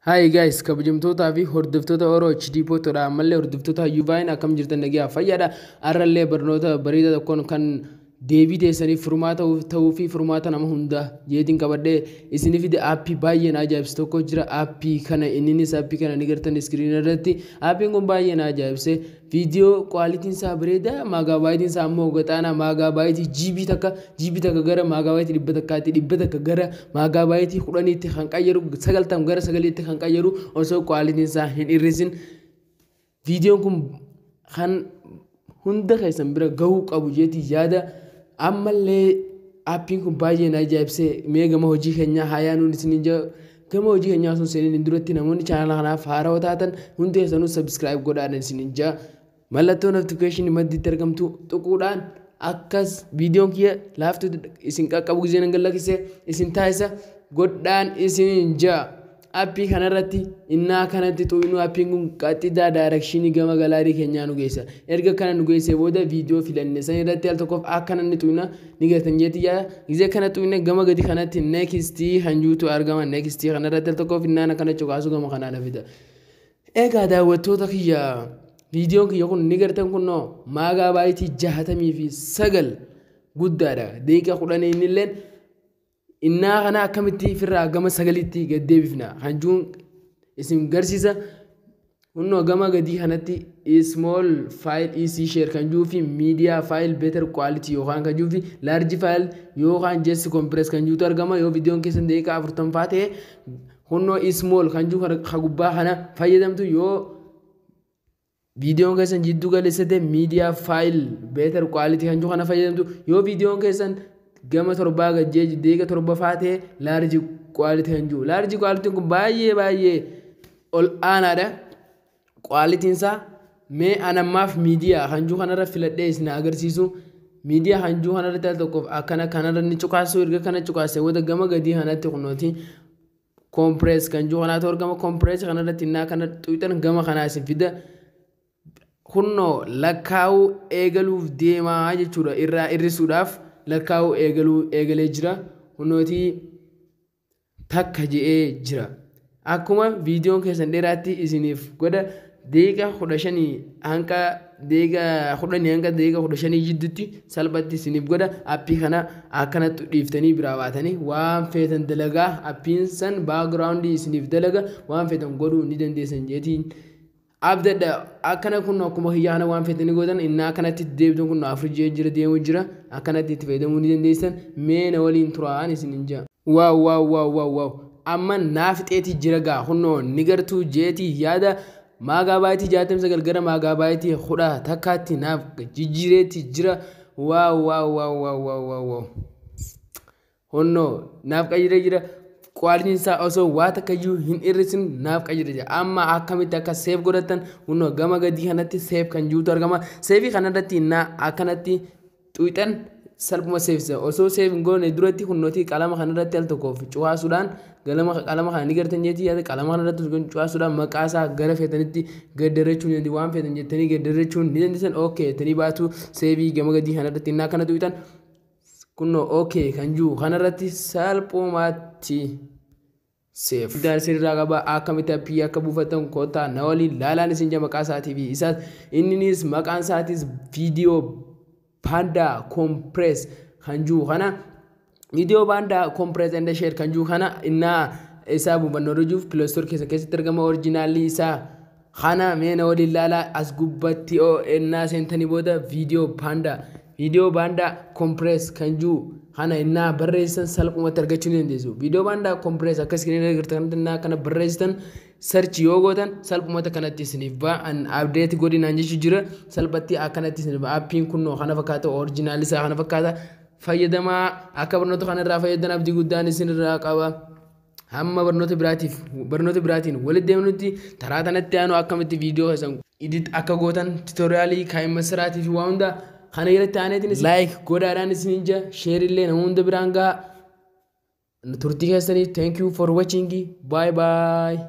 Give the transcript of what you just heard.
Hi guys, kabajamtootaa fi hordoftoota Oro HD Photoodha. Ammallee hordoftoota Hayyuu akkam jirtan nagaa fayyaadha. Har'allee barnoota bareedaa tokkoon kan deebii teessaniif furmaata ta'uu fi furmaata nama hundaa jeetiin qabadhee isinii fide aappii baay'ee na ajaa'ibsu tokko jira. Aappii kana inninis aappii kana ni gartan iskiriinii irratti. Aappiin kun baay'ee na ajaa'ibse. Viidiyoo kwaalitiin isaa bareedaa, maagaabaayitiin isaa ammoo gaxaanaa maagaabaayitii GB takka gara maagaabaayitii 100tti 100 gara maagaabaayitii 10tti kan qayyaru 90 gara 9tti kan qayyaru osoo kwaalitiin isaa hin hir'isin. Viidiyoon kun kan hunda keessan bira gahuu qabu jeetii yaada. Ammallee aappiin kun baay'ee na ajaa'ibse. Mee gama hojii keenyaa haa yaanuun isiniin jira. Gama hojii keenyaa osoo seeniin duratti namoonni chaanala kanaaf haarawaa taatan hundi keessanuu subscribe godhaan isiniin jira. Mallattoo notification maddiitti argamtu tuquudhaan akkas viidiyoon kiyya laaftuu isin qaqqabu gisee nan gallakkise isin taasisa godhaan isiniin jira. Aappii kanarratti innaa kanatti xuyinuu aappiin kun qaxxidaa daayirekshinii gama galaarii keenyaa nu geessa. Erga kana nu geessee booda viidiyoo filanne san irratti al tokkoof akka namni xuyina ni gartan jeetii yaada. Gisee kana xuyine gama gadi kanatti neekistii hanjuutu argama. Neekistii kanarratti al tokkoof innaan akkana cuqaasu gama kanaa na fida. Egaa daawwattoota kiyya viidiyoon kiyya kun ni gartan kunnoo maagaabaayitii 69 guddaadha. Daqiiqaa 10 innilleen innaa kana akkamitti ofirraa gama 9tti gad deebifna hanjuun isin garsiisa. Kunnoo gama gadii kanatti small file easy share kan jiru fi media file better quality yookaan kan jiru fi large file yookaan just compress kan jirutu argama. Yoo viidiyoon keessan daqiiqaa 40 faa ta'e kunnoo small kan jiru ka gubbaa kana fayyadamtu. Yoo viidiyoon keessan jidduu galeessa ta'e media file better quality kan jiru kana fayyadamtu. Yoo viidiyoon keessan gama 7 gajjee daqiiqa 7 faa ta'e large quality kan jiru. Large quality kun baay'ee baay'ee ol aanaadha. Qualitiin isaa mee anammaaf miidiyaa kan jiru kanarra filadhee isin agarsiisu. Miidiyaa kan jiru kanarratti al tokkoof akkana kanarra ni cuqaasu. Erga kana cuqaasee booda gama gadii kanatti kunooti compress kan jiru kanaatu argama. Compress kanarratti innaa kana xuyixan gama kanaa isin fida. Kunnoo lakkaa'uu eegaluuf deemaa jechuudha. Irraa hir'isuudhaaf lakkaa'uu eegalee jira. Kunnootii takka je'ee jira. Akkuma viidiyoon keessan dheeraatti isiniif godha. Daqiiqa 15 hanga daqiiqa 10 hanga daqiiqa 15 jidduutti salphatti isiniif godha. Aappii kana akkanatti dhiiftanii biraa baatanii waan feetan dalagaa. Aappiin san baakgiraawundii isiniif dalaga waan feetan godhuu ni dandeessan jeetiin abdadha. Akkana kun akkuma kiyyaa kana waan feetanii gootan innaa akkanatti deebituun kun 4 ji'a jira deemuu jira. Akkanatti itti fayyadamuu ni dandeessan. Mee na waliin turaan isiniin jira. Waaw waaw waaw waaw waaw. Amma naaf fixeetii jira gaa kunnoo ni gartuu jeetii yaada. Maagaabaayitii 69 gara maagaabaayitii 11tti naaf jijjiireetii jira. Waaw waaw waaw waaw waaw waaw waaw. Kunnoo naaf qayyaree jira. Kwaalitiin isaa osoo waa takka iyyuu hin hir'isin naaf qayyaree jira. Amma akkamitti akka seef godhatan kunnoo gama gadii kanatti seef kan jirutu argama. Seefii kanarratti innaa akkanatti xuyixan salphuma seefisa. Osoo seef hin goone duratti kunnootii qalama kanarratti al tokkoof cuqaasuudhaan qalama kana ni gartan jeetii yaada. Qalama kanarratti cuqaasuudhaan maqaa isaa gara feetanitti gaddarrachuu ni dandeessu. Waan feetan jettanii gaddarrachuu ni dandeessan. Okay jettanii baatu seefii gama gadii kanarratti innaa akkana xuyixan kunnoo okay kan jiru kanarratti salphumatti seef. Guddaan isinirraa qaba. Akkamitti aappii akka buufatan kottaa na waliin laalaan isin jira maqaa isaatii fi isaas inninis maqaan isaatis viidiyoo Panda Compress kan jiru kana viidiyoo Panda Compress and Share kan jiru kana innaa isaa buufannoo hojiif Play Store keessatti argama. Oriijinaalli isaa kana mee na waliin laalaa. As gubbatti innaa seentanii booda viidiyoo Panda Compress kan jiru kana innaa barreessan salphumatti argachuu ni dandeessu. Viidiyoo Panda Compress akkas isin agartan kanatti innaa kana barreessitan search yoo gootan salphumatti akkanatti isiniif ba'a. An update godhinaan jechuu jira. Salphatti akkanatti isiniif ba'a. Aappiin kunnoo kana fakkaata. Oriijinaalli isaa kana fakkaata. Fayyadamaa akka barnoota kanarraa fayyadan abdii guddaan isinirraa qaba. Hamma barnoota biraatiin walitti deemnutti taraa kanatti aanu akkamitti viidiyoo keessan edit akka gootan tuutoriyaalii kaa'imma siraatii fi waa hunda kana irratti aaneetiin like godhaadhaan isiniin jira. Share illee nama hunda biraan ga'a. Turtii keessanii thank you for watching. Bye bye.